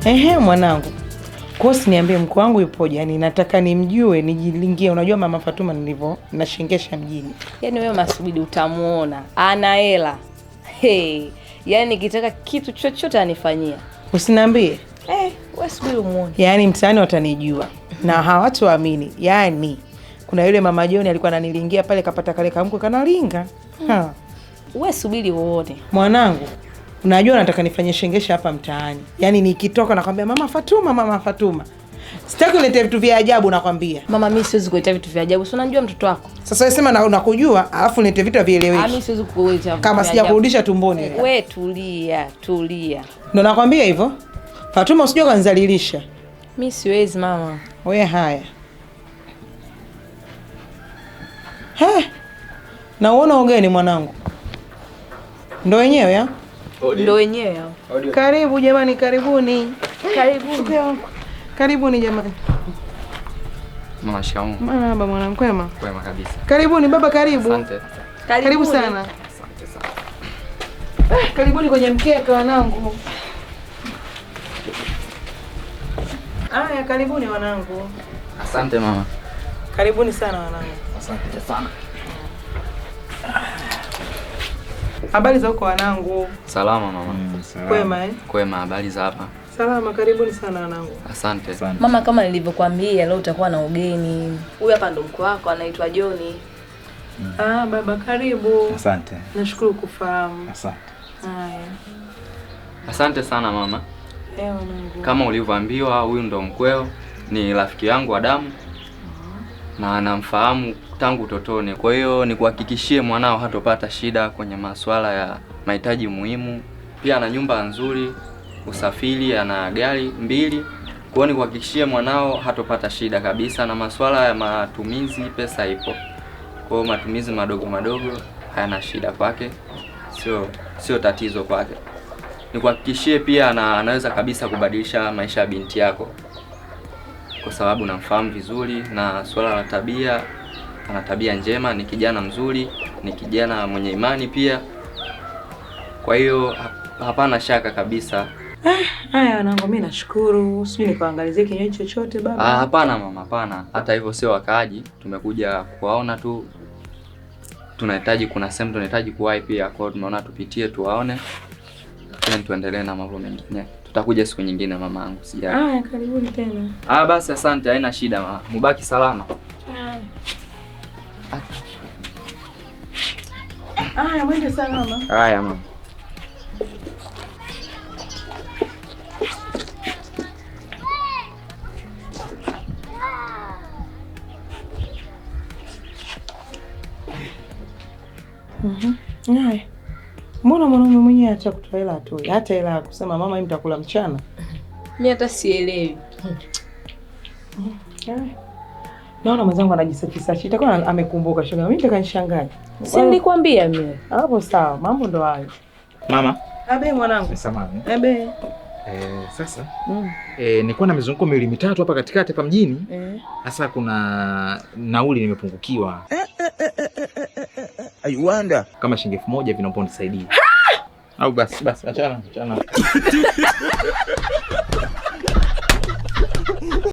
Ehe, mwanangu. Kwa hiyo niambie mkwe wangu yupoje? Yaani nataka nimjue, nijilingie. Unajua mama Fatuma nilivyo nashengesha mjini. Yaani wewe Masubidi utamuona. Ana hela. Hey, yaani nikitaka kitu chochote anifanyia. Usiniambie. Eh, wewe subiri umuone. Yaani mtaani watanijua na hawatuamini. Yaani kuna yule mama Joni alikuwa ananilingia pale, kapata kale kamkwe kanalinga. Ha. Wewe subiri uone. Mwanangu, unajua nataka nifanye shengesha hapa mtaani. Yaani nikitoka nakwambia mama Fatuma, mama Fatuma. Sitaki ulete vitu vya ajabu nakwambia. Mama, mimi siwezi kuletea vitu vya ajabu. Si unajua mtoto wako. Sasa wewe sema na nakujua, alafu nilete vitu Ah, vieleweki. mimi siwezi kukuletea vitu Kama vya ajabu. sijakurudisha tumboni wewe. We tulia, tulia. Ndo nakwambia hivyo. Fatuma usijue kanizalilisha. Mimi siwezi mama. We haya. He. Na uona ugeni mwanangu. Ndo wenyewe ya? Ndio wenyewe hao. Karibu jamani, karibuni. Karibu. Karibuni jamani. Mama, shikamoo. Marhaba mwanangu, kwema? Kwema kabisa. Karibuni baba, karibu. Asante. Karibu sana. Asante sana. Karibuni kwenye mkeka wanangu. Aya, karibuni wanangu. Asante mama. Karibuni sana wanangu. Asante sana. Habari za huko wanangu? Salama mama. Kwema eh? Kwema, habari za hapa? Salama, karibuni sana wanangu. Asante. Mama, kama nilivyokuambia leo utakuwa na ugeni. Huyu hapa ndo mkwe wako anaitwa Joni. Ah, baba karibu. Asante. Nashukuru kufahamu. Asante. Haya. Asante sana mama. Eh, wanangu. Kama ulivyoambiwa, huyu ndo mkweo, ni rafiki yangu wa damu na anamfahamu tangu utotoni. Kwa hiyo nikuhakikishie mwanao hatopata shida kwenye masuala ya mahitaji muhimu. Pia ana nyumba nzuri, usafiri, ana gari mbili. Kwa hiyo nikuhakikishie mwanao hatopata shida kabisa, na masuala ya matumizi, pesa ipo. Kwa hiyo matumizi madogo madogo hayana shida kwake, sio tatizo kwake. Nikuhakikishie pia anaweza kabisa kubadilisha maisha ya binti yako, kwa sababu namfahamu vizuri, na suala la tabia, ana tabia njema, ni kijana mzuri, ni kijana mwenye imani pia. Kwa hiyo hapana shaka kabisa. Haya wanangu, mimi nashukuru. Sijui nikuangalizie kinywaji chochote baba. Hapana mama, hapana. Hata hivyo sio wakaaji, tumekuja kuwaona tu. Tunahitaji, kuna sehemu tunahitaji kuwahi pia, kwa hiyo tumeona tupitie tuwaone, then tuendelee na mambo mengine. Tutakuja siku nyingine mamangu, sijali. Haya, karibuni tena. Ah, basi asante, haina shida mama. Mubaki salama. Haya, mwende salama. Haya mama. Haya. Mbona mwanaume mwenyewe hata kutoa hela atoi? Hata hela ya kusema mama, mimi nitakula mchana. Mimi hata sielewi. Haya. Naona mwenzangu anajisachisachi. Itakuwa amekumbuka shoga. Mimi nitaka nishangae. Si nilikwambia mimi. Hapo sawa, mambo ndo hayo. Mama, Abe mwanangu. samahani. Abe. Sasa nilikuwa na mizunguko miwili mitatu hapa katikati hapa mjini. Sasa kuna nauli nimepungukiwa. I wonder. Kama shilingi 1000 hivi naomba unisaidie. Au basi basi achana achana.